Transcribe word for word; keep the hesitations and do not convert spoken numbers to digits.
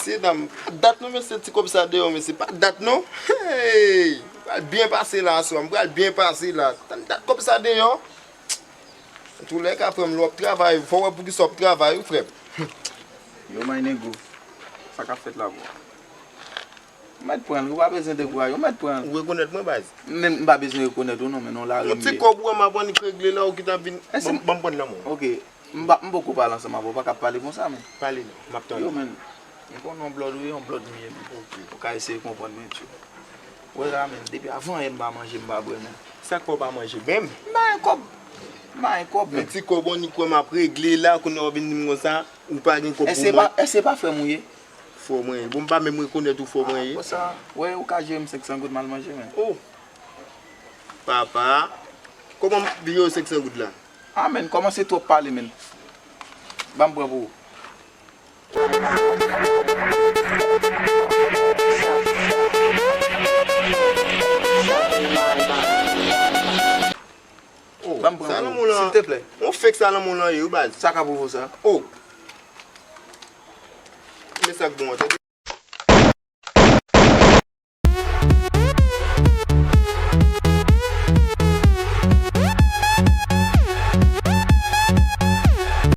Mesye dam, pa dat non, mesye, ti kòb sa deyò, mesye, pa dat non. Hey! M pral byen pase la aswè, m pral byen pase la. Tann dat kòb sa deyò. Antoulèka, frè m, lè w ap travay, fò w wè poukisa w ap travay, wi, frè m. Yo, my nego, sa k ap fèt la, bro? Ou mèt pran l, ou pa bezwen dekouraje, ou mèt pran l. Ou rekonèt mwen, baz? Men m pa bezwen rekonèt ou non, men non, la yon ti kòb ou wè m ap annik regle la, ou ki t ap vin. Ban m pran nan men w. Ok. M pa, m poko pale ansanm avè w, ou pa ka ap pale konsa, men. Pale non, m ap tande. Yo, men, m konnen yon blòd ou ye, yon blòd m ye, men. Ok. Ou ka eseye konprann mwen, tchou. Wè la, men, depi avan yè m pa manje, m pa bwè, men. Sa k fè w pa manje menm? M pa gen kòb. M pa gen kòb, men. Yon ti kòb ou annik wè m ap regle la, kounye a w vin di m konsa, ou pa gen kòb pou mwen. Èske pa, èske pa frè m ou ye? Frè mwen ye. Bon, m pa menm rekonèt ou frè mwen ye. Konsa, wè, ou ka jere m senk san goud m al manje, men. Oh! Papa, kòman m jere w senk san goud la? Ah, men, kòmanse twòp pale, men. Ban m pran pou ou. Oh, ban m pran pou ou, silteplè. Yon fake sa lanmou lan ye, wi, baz. Sa ka pwouve w sa? Oh. Men sa k bon an, tande.